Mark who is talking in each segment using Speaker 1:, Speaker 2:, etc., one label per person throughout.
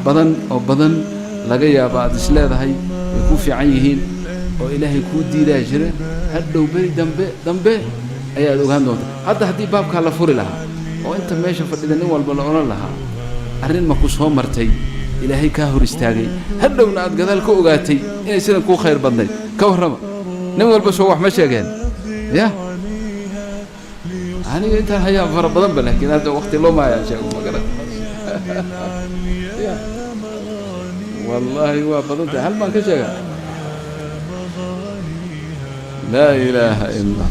Speaker 1: Badan oo badan laga yaaba aad is leedahay way ku fiican yihiin oo Ilaahay kuu diidaa jira. Hadhow beri dambe dambe ayaad ogaan doontaa. Hadda haddii baabkaa la furi lahaa oo inta meesha fadhida nin walba la odhan lahaa, arrin ma ku soo martay Ilaahay kaa hor istaagay, hadhowna aad gadaal ka ogaatay inay sidan kuu khayr badnayd, ka warrama? Nin walba soo wax ma sheegeen? Ya aniga intaan hayaa fara badan ba, laakiin hadda waqti loo maayaan sheego, ma garan ya. Wallaahi waa badan tahay. Hal baan ka sheegaa. Laa ilaaha ila Allah.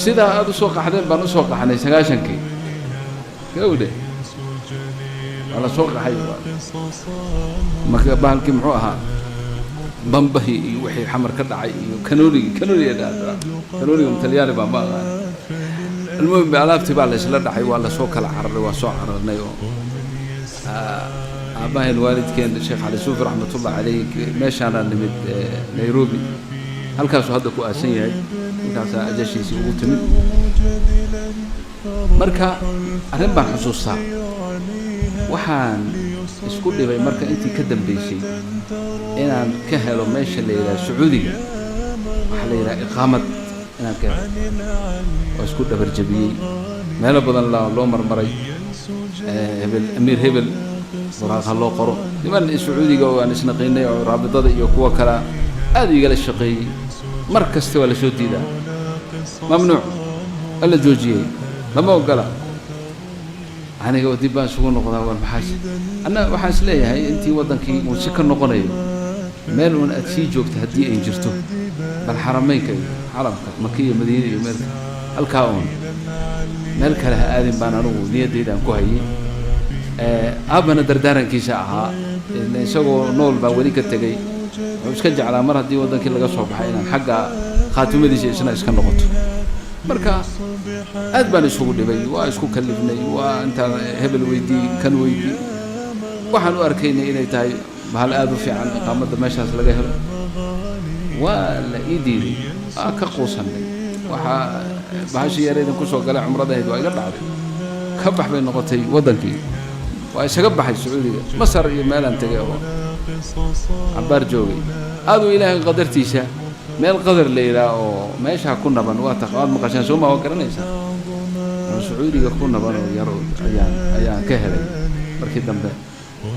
Speaker 1: Sidaa aada u soo qaxdeen baan u soo qaxnay 90-kii, gawdhe waa la soo qaxay. Marka bahalkii muxuu ahaa, bambahii iyo wixii Xamar ka dhacay iyo kanoonigii, kanooniga dhahdaa, kanooniga Talyaani baa, ma aqaan. Almuhim, alaabtii baa la isla dhacay, waa lasoo kala cararay, waa soo cararnay. Oo aabbaheen, waalidkeen Sheekh Cali Suufi raxmatullah caleyh, meeshaanaa nimid Nairobi, halkaasuu hadda ku aasan yahay, halkaasaa ajashiisii ugu timid. Marka arrin baan xusuustaa, waxaan isku dhibay marka intii ka dambeysay inaan ka helo meesha la yidhaha Sacuudiga, waxaa la yidhaha iqaamad inaan ka helo. Waa isku dhabarjabiyey, meelo badan la loo marmaray, hebel amiir hebel waraaqa loo qoro, niman Sacuudiga oo aan isnaqiinay oo raabidada iyo kuwo kale aad igala shaqeeyey. Mar kasta waa la soo diidaa, mamnuuc, waa la joojiyey, lama ogola. Aniga dib baan isugu noqdaa, war maxaas? Anna waxaan is leeyahay intii waddankii uu si ka noqonayo, meel uun aad sii joogto haddii ay jirto, bal Xarameynka iyo Xaramka Maka iyo Madiine iyo meelka halkaa uun, meel kale ha aadin baan anigu niyaddayda aan ku hayay. Aabbana dardaarankiisa ahaa, isagoo nool baa weli ka tegey, wuxuu iska jeclaa mar haddii waddankii laga soo baxay inaan xagga khaatimadiisa isna iska noqoto. Marka aad baan isugu dhibay, waa isku kalifnay, waa intaan hebel weydii, kan weydii. Waxaan u arkaynay inay tahay bahal aad u fiican iqaamadda meeshaas laga helo. Waa la ii diiday, waa ka quusanay. Waxaa bahashii yaraydan kusoo galay cumradahayd waa iga dhacday, ka bax bay noqotay waddankii. Waa isaga baxay Sacuudiga, Masar iyo meelaan tegay oo cabbaar joogay. Aaduu Ilaahay qadartiisa meel Qadar la yidhaah oo meeshaa ku naban, waa taq, waad maqasheen sooma? Waa garanaysaa, oo Sacuudiga ku naban oo yar ayaan ka helay markii dambe,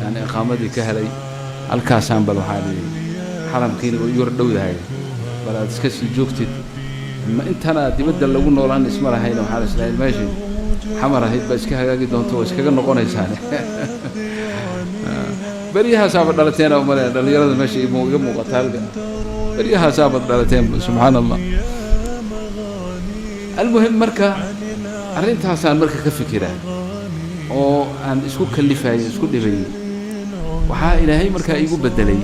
Speaker 1: yani iqaamadii ka helay halkaasaan. Bal waxaa lihi xaramkiina way yar dhowdahay, bal aad iska sii joogtid. Ma intana dibadda lagu noolaan isma lahayn, waxaa la islahayn meeshii Xamar ahayd baa iska hagaagi doonto, waa iskaga noqonaysaane. Beryahaasaaba dhalateena umalaya, dhalinyarada meesha iga muuqata halka beryahaasaabad dhalateen, subxaan Allah. Almuhim, marka arrintaasaan marka ka fikiraa oo aan isku kalifayay, isku dhibayay, waxaa Ilaahay markaa iigu beddelay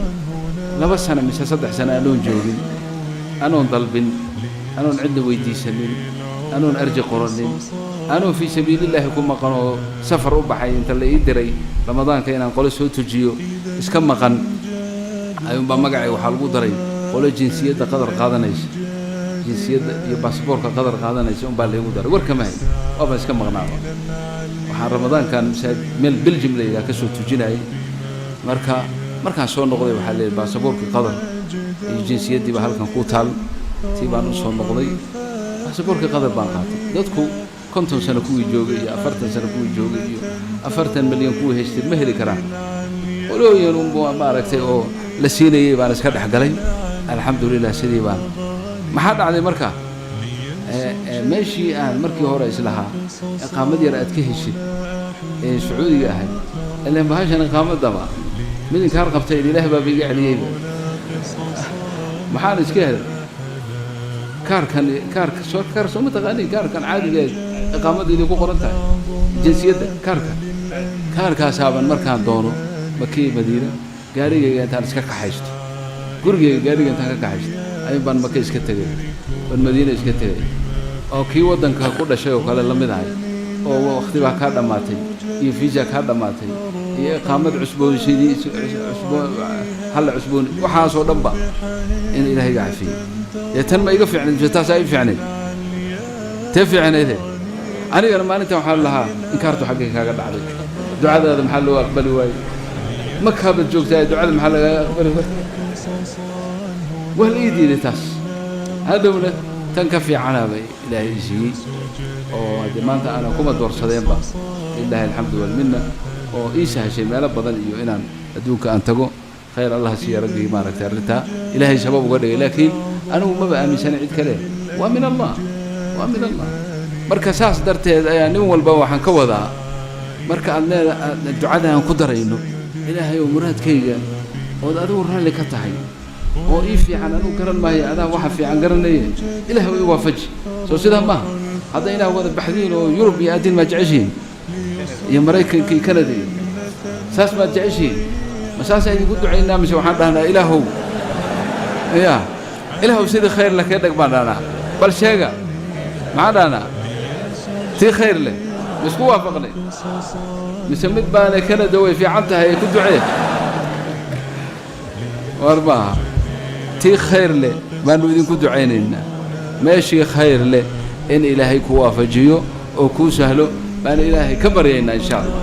Speaker 1: 2 sano mise 3 sano anoon joogin, anoon dalbin, anoon cidna weydiisanin, anoon arji qoranin, anoon fii sabiilillaahi ku maqan oo safar u baxay inta la ii diray Ramadaanka inaan qolo soo tujiyo iska maqan, ayuunbaa magacay waxaa lagu daray qolo jinsiyadda Qadar qaadanaysa, jinsiyadda iyo baasboorka Qadar qaadanaysa unbaa laygu daray. War kama hay, waabaan iska maqnaaba. Waxaan Ramadaankan masaajid meel Belgium la yidhaha ka soo tujinayay. Marka markaan soo noqday waxaa leeyahy baasaboorkii Qadar iyo jinsiyaddii baa halkan ku taal. Tii baan u soo noqday, baasaboorkii Qadar baan qaatay. Dadku 50 sano kuwii joogay iyo 40 sano kuwii joogay iyo 40 milyan kuwii haystay ma heli karaan. Qolooyin unbu maaragtay oo la siinayay baan iska dhex galay, alxamdulilah, sidii baan. Maxaa dhacday marka? Meeshii aan markii hore islahaa iqaamad yar aad ka heshid ee Sacuudiga ahayd, ilaan bahashan iqaamadaba mid inkaar qabtay, Ilaah baaba iga celiyeyba. Maxaan iska helay? Kaarkan, kaarka soo, kaar soo ma taqaanin? Kaarkan caadiga iqaamadda idinku qoran tahay, jinsiyadda, kaarka, kaarkaasaaban markaan doono Makiya Madiina gaarigayga intaan iska kaxaysto, gurigayga gaariga intaan ka kaxaysto ayun baan Maka iska tegay, baan Madiina iska tegay, oo kii waddanka ku dhashay oo kale la mid ahay, oo waqti baa kaa dhammaatay iyo fiisa kaa dhammaatay iyo iqaamad cusboonsidii cusbo halla cusbooni, waxaasoo dhan ba in Ilaahay iga cafiyey. Dee tan ma iga fiicnayd mise taasaa ii fiicnayd? Tee fiicnayde? Anigana maalintan waxaan lahaa, inkaartu xaggay kaaga dhacday, ducadaada maxaa loo aqbali waayey? Makaabaad joogtaa, ducada maxaa lagaaga aqbali waayey? Waa la ii diiday taas. Hadhowna tan ka fiicanaaba Ilaahay i siiyey, oo haddee maanta aanan kuma doorsadeenba, lilahi alxamdu walminna, oo ii sahashay meelo badan iyo inaan adduunka aan tago. Khayr Allah siiya raggii maaragtay arrintaa Ilaahay sabab uga dhigay, laakiin anigu maba aaminsana cid kale. Waa min Allah, waa min Allah. Marka saas darteed ayaa nin walba waxaan ka wadaa, marka aad leeda ducada aan ku darayno, Ilaahay oo muraadkayga ood adigu raalli ka tahay oo ii fiican, anigu garan maayo, adaa waxa fiican garanaye, Ilaah i waafaji. Soo sidaa maaha? Hadda inaad wada baxdiin oo Yurub iyo aadin maad jeceshihiin, iyo Maraykanka iyo Canada iyo saas maad jeceshihiin? Ma saasaan idinku ducaynaa, mise waxaan dhahnaa, Ilaahow ya Ilaahow sidii khayr leh ka dheg baan dhahnaa? Bal sheega, maxaan dhahnaa? Tii khayr leh ma isku waafaqnay, mise mid baana Canada way fiican tahay ku ducee? War maaha, tii khayr leh baanu idinku ducaynaynaa. Meeshii khayr leh in Ilaahay ku waafajiyo oo kuu sahlo baanu Ilaahay ka baryaynaa, insha Allah.